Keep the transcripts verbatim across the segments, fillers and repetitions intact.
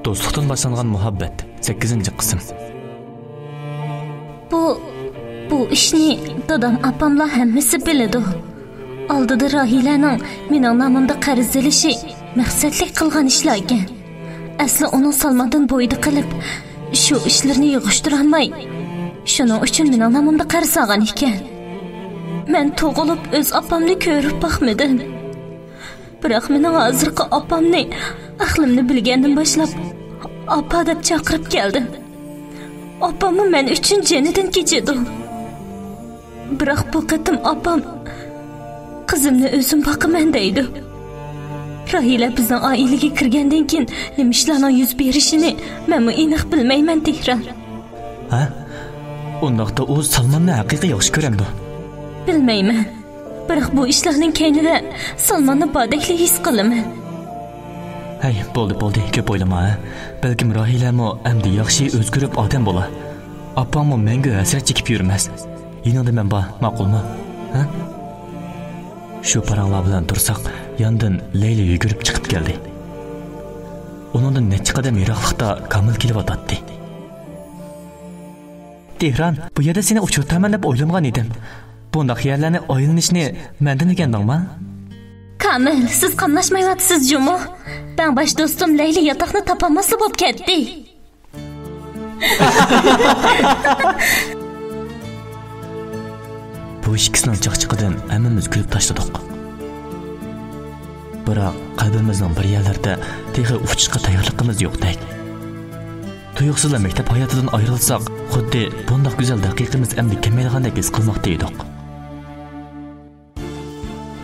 دوستلۇقتىن باشلانغان مۇھەببەت، سەككىزىنچى قىسىم. بۇ، بۇ ئىشنى دادام، ئاپاملار ھەممىسى بىلىدۇ. ئالدىدا راھىلەنىڭ مېنىڭ نامىمدا قەرز ئېلىشى مەقسەتلىك قىلغان ئىشلار ئىكەن. ئەسلى ئۇنىڭ سالماندىن بويىدا قېلىپ، شۇ ئىشلىرىنى يىغىشتۇرالماي، شۇنىڭ ئۈچۈن مېنىڭ نامىمدا قەرز ئالغان ئىكەن. مەن تۇغۇلۇپ ئۆز ئاپامنى كۆرۈپ باقمىدىم. بىراق مېنىڭ ھازىرقى ئاپامنى، ئەقلىمنى بىلگەندىن باشلاپ ئاپا دەپ چاقىرىپ كەلدىم. ئاپاممۇ مەن ئۈچۈن جېنىدىن كېچىدۇ. بىراق بۇ قېتىم ئاپام، «قىزىمنى ئۆزۈم باقىمەن» دەيدۇ. راھىلە بىزنىڭ ئائىلىگە كىرگەندىن كېيىن نېمە ئىشلارنىڭ يۈز بېرىشىنى مەنمۇ ئېنىق بىلمەيمەن، تېھران. ھە؟ ئۇنداقتا ئۇ سالماننى ھەقىقىي ياخشى كۆرەمدۇ؟ بىلمەيمەن. بىراق بۇ ئىشلارنىڭ كەينىدە سالماننى باردەكلا ھېس قىلىمەن. ھەي، بولدى، بولدى، كۆپ ئويلىما، ھە؟ بەلكىم راھىلەمۇ ئەمدى ياخشى ئۆزگىرىپ ئادەم بولا. ئاپاڭمۇ مەڭگۈ ھەسرەت چېكىپ يۈرمەس. يېنىڭدا مەن بار، ماقۇلمۇ؟ ھە؟ شۇ پاراڭلار بىلەن تۇرساق، ياندىن لەيلى يۈگۈرۈپ چىقىپ كەلدى. ئۇنىڭدىن نەچچە قەدەم يىراقلىقتا كامىل كېلىۋاتاتتى. تېھران، بۇ يەردە سېنى ئۇچرىتارمەن دەپ ئويلىمىغان ئىدىم. بۇنداق يەرلەرنى ئايلىنىشنى مەندىن ئۆگەندىڭما؟ كامىل، سىز قاملاشمايۋاتىسىز جۇمۇ. بەڭباش دوستۇم لەيلى ياتاقنى تاپالماسلا بولۇپ كەتتى. بۇ ئىككىسىنىڭ چاقچىقىدىن ھەممىمىز كۈلۈپ تاشلىدۇق. بىراق قەلبىمىزنىڭ بىر يەرلىرىدە تېخى ئۇچۇشقا تەييارلىقىمىز يوقتەك. تۇيۇقسىزلا مەكتەپ ھاياتىدىن ئايرىلساق، خۇددى بۇنداق گۈزەل دەقىقىمىز ئەمدى كەلمەيدىغاندەك ھېس قىلماقتا ئىدۇق.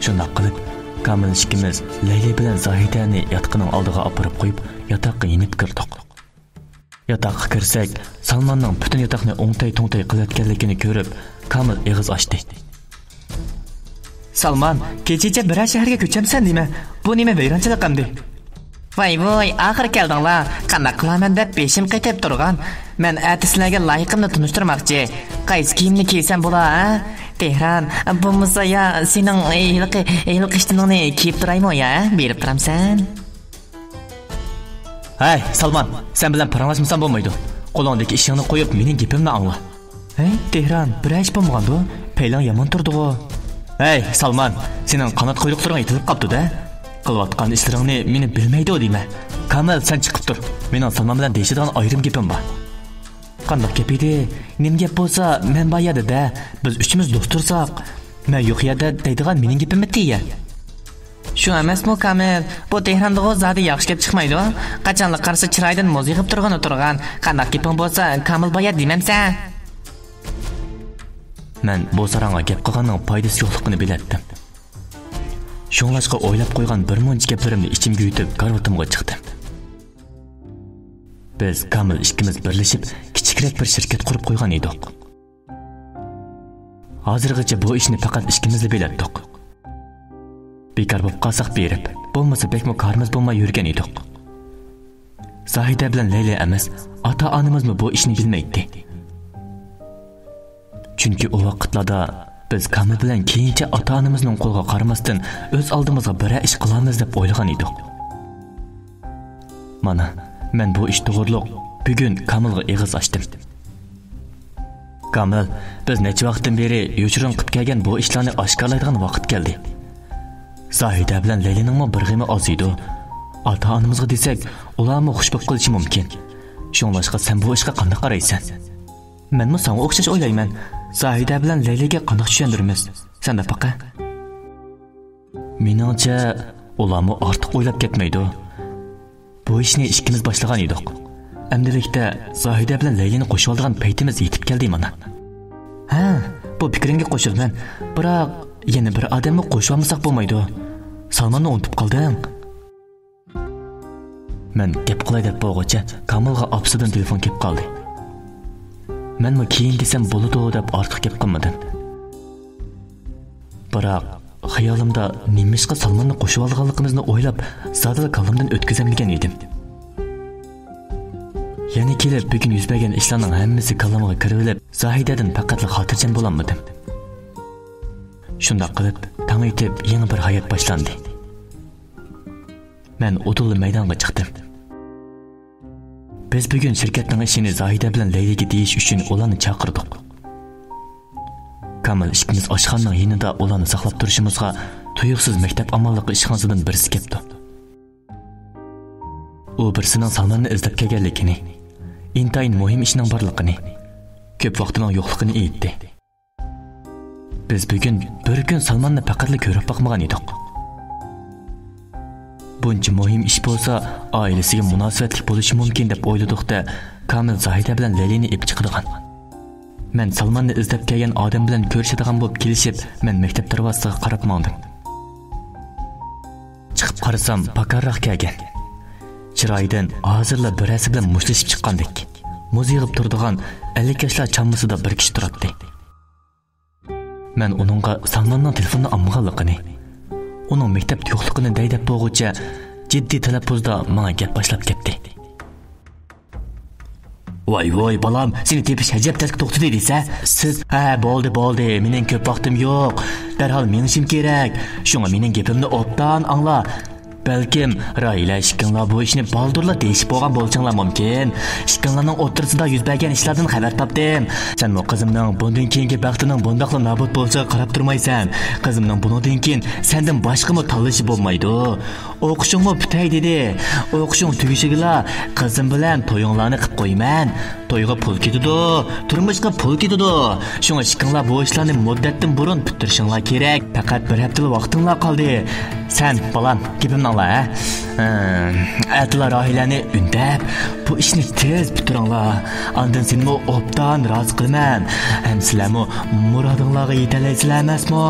شۇنداق قىلىپ، كامىل ئىككىمىز لەيلى بىلەن زاھىدەنى ياتىقىنىڭ ئالدىغا ئاپىرىپ قويۇپ، ياتاققا يېنىپ كىردۇق. ياتاققا كىرسەك، سالماننىڭ پۈتۈن ياتاقنى ئوڭتەي-توڭتەي قىلىۋەتكەنلىكىنى كۆرۈپ، كامىل ئېغىز ئاچتى. سالمان، كېچىچە بىرەر شەھەرگە كۆچەمسەن نېمە؟ بۇ نېمە ۋەيرانچىلىق ئەمدى؟ ۋاي ۋۇي، ئاخىرى كەلدىڭلار. قانداق قىلارمەن دەپ بېشىم قېتىپ تۇرغان. مەن ئەتە سىلەرگە لايىقىمنى تونۇشتۇرماقچى. قايسى كىيىمنى كىيسەم بولا، ھە؟ تېھران، بولمىسا يا سېنىڭ ھېلىقى، ھېلىقى ئىشتىنىڭنى كىيىپ تۇرايمۇ يا؟ بېرىپ تۇرامسەن؟ ھەي، سالمان، سەن بىلەن پاراڭلاشمىسام بولمايدۇ. قولۇڭدىكى ئىشىڭنى قويۇپ، مېنىڭ گېپىمنى ئاڭلا. ھەي، تېھران، بىرەر ئىش بولمىغاندۇ؟ پەيلىڭ يامان تۇرىدىغۇ. ھەي، سالمان، سېنىڭ قانات قۇيرۇقلىرىڭ يېتىلىپ قاپتۇ-دە. قىلىۋاتقان ئىشلىرىڭنى مېنى بىلمەيدۇ دەيمەن. كامىل، سەن چىقىپ تۇر. مېنىڭ سالمان بىلەن دېيىشىدىغان ئايرىم گېپىم بار. قانداق گەپ ئىدى؟ نېمە گەپ بولسا، مەن بار يەردە-دە. بىز ئۈچىمىز دوست تۇرساق، مەن يوق يەردە دەيدىغان مېنىڭ گېپىممىتى يە؟ شۇ ئەمەسمۇ، كامىل؟ بۇ تېھراندىغۇ زادى ياخشى گەپ چىقمايدۇ. قاچانلا قارىسا، چىرايىدىن مۇز يېغىپ تۇرغىنى تۇرغان. قانداق گېپىڭ بولسا، كامىل بار يەردە دېمەمسەن؟ مەن بۇ ساراڭغا گەپ قىلغاننىڭ پايدىسى يوقلۇقىنى بىلەتتىم. شۇڭلاشقا ئويلاپ قويغان بىر مۇنچە گەپلىرىمنى ئىچىمگە يۇتۇپ، كارىۋىتىمغا چىقتىم. بىز كامىل ئىككىمىز بىرلىشىپ، كىچىكرەك بىر شىركەت قۇرۇپ قويغان ئىدۇق. ھازىرغىچە بۇ ئىشنى پەقەت ئىككىمىزلا بىلەتتۇق. بىكار بولۇپ قالساق بېرىپ، بولمىسا بەكمۇ كارىمىز بولماي يۈرگەن ئىدۇق. زاھىدە بىلەن لەيلى ئەمەس، ئاتا-ئانىمىزمۇ بۇ ئىشنى بىلمەيتتى. چۈنكى ئۇ ۋاقىتلاردا بىز كامىل بىلەن كېيىنچە ئاتا-ئانىمىزنىڭ قولىغا قارىماستىن، ئۆز ئالدىمىزغا بىرەر ئىش قىلارمىز دەپ ئويلىغان ئىدۇق. مانا، مەن بۇ ئىش توغرۇلۇق بۈگۈن كامىلغا ئېغىز ئاچتىم. كامىل، بىز نەچچە ۋاقىتتىن بېرى يوشۇرۇن قىلىپ كەلگەن بۇ ئىشلارنى ئاشكارىلايدىغان ۋاقىت كەلدى. زاھىدە بىلەن لەيلىنىڭمۇ بىر غېمى ئاز ئىدۇ. ئاتا-ئانىمىزغا دېسەك، ئۇلارمۇ خۇش بولۇپ قېلىشى مۇمكىن. شۇڭلاشقا سەن بۇ ئىشقا قانداق قارايسەن؟ مەنمۇ ساڭا ئوخشاش ئويلايمەن. زاھىدە بىلەن لەيلىگە قانداق چۈشەندۈرىمىز؟ سەن دەپ باقە. مېنىڭچە، ئۇلارمۇ ئارتۇق ئويلاپ كەتمەيدۇ. بۇ ئىشنى ئىككىمىز باشلىغان ئىدۇق. ئەمدىلىكتە زاھىدە بىلەن لەيلىنى قوشۇۋالىدىغان پەيتىمىز يېتىپ كەلدى مانا. ھە، بۇ پىكرىڭگە قوشۇلىمەن. بىراق، يەنە بىر ئادەمنى قوشۇۋالمىساق بولمايدۇ. سالماننى ئۇنتۇپ قالدىڭ. مەن گەپ قىلاي دەپ بولغۇچە، كامىلغا ئاپىسىدىن تېلېفون كېلىپ قالدى. مەنمۇ كېيىن دېسەم بولىدۇ دەپ ئارتۇق گەپ قىلمىدىم. بىراق، خىيالىمدا نېمىشقا سالماننى قوشۇۋالغانلىقىمىزنى ئويلاپ، زادىلا كاللامدىن ئۆتكۈزەلمىگەن ئىدىم. يەنە كېلىپ، بۈگۈن يۈز بەرگەن ئىشلارنىڭ ھەممىسى كاللامغا كىرىۋېلىپ، زاھىدەدىن پەقەتلا خاتىرجەم بولالمىدىم. شۇنداق قىلىپ، تاڭ ئېتىپ، يېڭى بىر ھايات باشلاندى. مەن ئۇدۇللا مەيدانغا چىقتىم. بىز بۈگۈن شىركەتنىڭ ئىشىنى زاھىدە بىلەن لەيلىگە دېيىش ئۈچۈن ئۇلارنى چاقىردۇق. كامىل ئىككىمىز ئاشخانىنىڭ يېنىدا ئۇلارنى ساقلاپ تۇرۇشىمىزغا تۇيۇقسىز مەكتەپ ئامانلىقى ئىشخانىسىدىن بىرسى كەپتۇ. ئۇ بىرسىنىڭ سالماننى ئىزدەپ كەلگەنلىكىنى، ئىنتايىن مۇھىم ئىشنىڭ بارلىقىنى، كۆپ ۋاقتىنىڭ يوقلۇقىنى ئېيتتى. بىز بۈگۈن بىر كۈن سالماننى پەقەتلا كۆرۈپ باقمىغان ئىدۇق. بۇنچە مۇھىم ئىش بولسا، ئائىلىسىگە مۇناسىۋەتلىك بولۇشى مۇمكىن دەپ ئويلىدۇق-دە، كامىل زاھىدە بىلەن لەيلىنى ئېلىپ چىقىدىغان. مەن سالماننى ئىزدەپ كەلگەن ئادەم بىلەن كۆرۈشىدىغان بولۇپ كېلىشىپ، مەن مەكتەپ دەرۋازىسىغا قاراپ ماڭدىم. چىقىپ قارىسام، پاكارراق كەلگەن. چىرايىدىن ھازىرلا بىرەرسى بىلەن مۇشتلىشىپ چىققاندەك. مۇز يىغىپ تۇرىدىغان ئەللىك ياشلار چاممىسىدا بىر كىشى تۇراتتى. مەن ئۇنىڭغا سالماننىڭ تېلېفوننى ئالمىغانلىقىنى، ئۇنىڭ مەكتەپتە يوقلۇقىنى دەي دەپ بولغۇچە، جىددىي تەلەپپۇزدا ماڭا گەپ باشلاپ كەتتى. ۋاي ۋاي، بالام، سېنى تېپىش ئەجەب تەسكە توختىدى دېسە. سىز، ھە، بولدى، بولدى، مېنىڭ كۆپ ۋاقتىم يوق. دەرھال مېڭىشىم كېرەك. شۇڭا مېنىڭ گېپىمنى ئوبدان ئاڭلا. بەلكىم، راھىلە ئىككىڭلار بۇ ئىشنى بالدۇرلا دېيىشىپ بولغان بولۇشۇڭلار مۇمكىن. ئىككىڭلارنىڭ ئوتتۇرىسىدا يۈز بەرگەن ئىشلاردىن خەۋەر تاپتىم. سەنمۇ قىزىمنىڭ بۇندىن كېيىنكى بەختىنىڭ بۇنداقلا نابۇت بولۇشىغا قاراپ تۇرمايسەن. قىزىمنىڭ بۇنىڭدىن كېيىن سەندىن باشقىمۇ تاللىشى بولمايدۇ. ئوقۇشۇڭمۇ پۈتەي دېدى. ئوقۇشۇڭ تۈگىشىگىلا قىزىم بىلەن تويۇڭلارنى قىپ قويىمەن. تويغا پۇل كېتىدۇ، تۇرمۇشقا پۇل كېتىدۇ. شۇڭا ئىككىڭلار بۇ ئىشلارنى مۇددەتتىن بۇرۇن پۈتتۈرۈشۈڭلار كېرەك. پەقەت بىر ھەپتىلا ۋاقتىڭلار قالدى. سەن، بالام، گېپىمنى ئاڭلا، ھە؟ ئەتىلا راھىلەنى ئۈندەپ، بۇ ئىشنى تېز پۈتتۈرۈڭلار. ئاندىن سېنىمۇ ئوبدان رازى قىلىمەن. ھەم سىلەرمۇ مۇرادىڭلارغا يېتەلەيسىلەر ئەمەسمۇ؟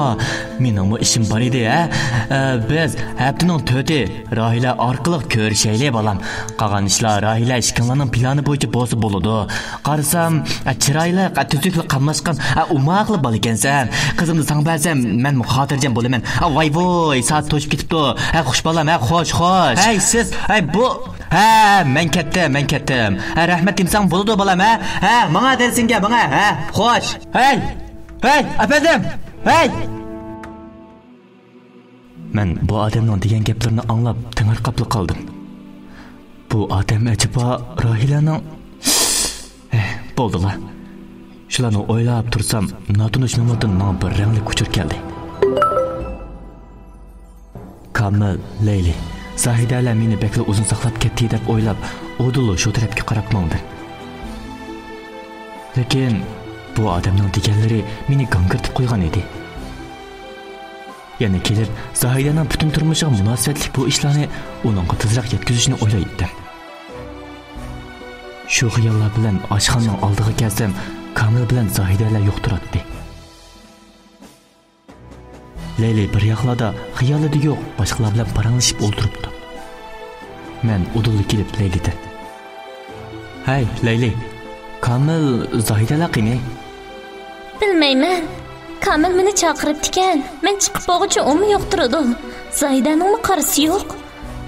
مېنىڭمۇ ئىشىم بار ئىدى، ھە؟ ئە، بىز ھەپتىنىڭ تۆتى راھىلە ئارقىلىق كۆرۈشەيلى، بالام. قالغان ئىشلار راھىلە ئىككىڭلارنىڭ پىلانى بويىچە بولسا بولىدۇ. قارىسام، ئە، چىرايلىق، ئە، تۈزۈكلۈك قاملاشقان، ئە، ئوماقلا بالا ئىكەنسەن. قىزىمنى ساڭا بەرسەم، مەنمۇ خاتىرجەم بولىمەن. ئە، ۋاي ۋوي، سائەت توشۇپ كېتىپتۇ. ھە، خوش بالام، ھە، خوش، خوش. ھەي، سىز، ھەي، بۇ، ھە، مەن كەتتىم، مەن كەتتىم. ھە، رەھمەت دېمىسەڭ بولىدۇ، بالام، ھە؟ ھە، ماڭا دەرسىڭگە، ماڭا، ھە، خوش. ھەي، ھەي، ئەپەندىم، ھەي! مەن بۇ ئادەمنىڭ دېگەن گەپلىرىنى ئاڭلاپ تېڭىرقاپلا قالدىم. بۇ ئادەم ئەجەبا راھىلەنىڭ، ھە، بولدىلا. شۇلارنى ئويلاپ تۇرسام، ناتونۇش نومۇردىن ماڭا بىر رەڭلىك ئۇچۇر كەلدى. كامىل، لەيلى، زاھىدەلەر مېنى بەكلا ئۇزۇن ساقلاپ كەتتى دەپ ئويلاپ، ئۇدۇللا شۇ تەرەپكە قاراپ ماڭدىم. لېكىن بۇ ئادەمنىڭ دېگەنلىرى مېنى گاڭگىرىتىپ قويغان ئىدى. يەنە كېلىپ زاھىدەنىڭ پۈتۈن تۇرمۇشىغا مۇناسىۋەتلىك بۇ ئىشلارنى ئۇنىڭغا تېزرەك يەتكۈزۈشنى ئويلايتتىم. شۇ خىياللار بىلەن ئاشخانىنىڭ ئالدىغا كەلسەم، كامىل بىلەن زاھىدەلەر يوق تۇراتتى. لەيلى بىر ياقلاردا خىيالىدا يوق باشقىلار بىلەن پاراڭلىشىپ ئولتۇرۇپتۇ. مەن ئۇدۇللا كېلىپ لەيلىدىن، ھەي، لەيلى، كامىل زاھىدەلەر قېنى؟ بىلمەيمەن. كامىل مېنى چاقىرىپتىكەن. مەن چىقىپ بولغۇچە ئۇمۇ يوق تۇرىدۇ. زاھىدەنىڭمۇ قارىسى يوق.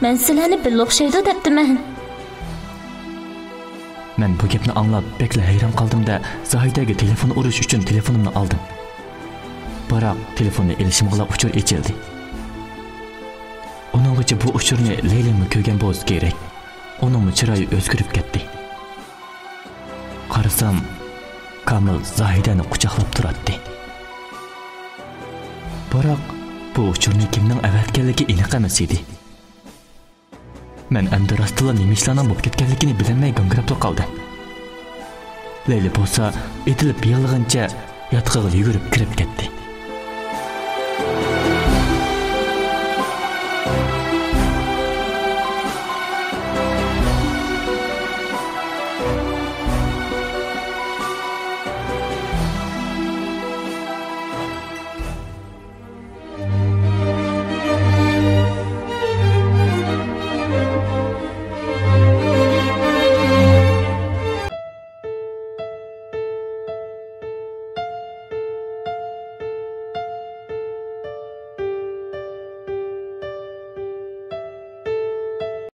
مەن سىلەرنى بىللە ئوخشايدۇ دەپتىمەن. مەن بۇ گەپنى ئاڭلاپ بەكلا ھەيران قالدىم-دە، زاھىدەگە تېلېفون ئۇرۇش ئۈچۈن تېلېفونۇمنى ئالدىم. بىراق تېلېفوننى ئېلىشىمغىلا ئۇچۇر ئېچىلدى. ئۇنىڭغىچە بۇ ئۇچۇرنى لەيلىمۇ كۆرگەن بولسا كېرەك. ئۇنىڭمۇ چىرايى ئۆزگىرىپ كەتتى. قارىسام، كامىل زاھىدەنى قۇچاقلاپ تۇراتتى. بىراق بۇ ئۇچۇرنى كىمنىڭ ئەۋەتكەنلىكى ئېنىق ئەمەس ئىدى. مەن ئەمدى راستتىنلا نېمە ئىشلارنىڭ بولۇپ كەتكەنلىكىنى بىلەلمەي گاڭگىراپلا قالدىم. لەيلى بولسا ئېتىلىپ يىغلىغىنىچە ياتىقىغا يۈگۈرۈپ كىرىپ كەتتى.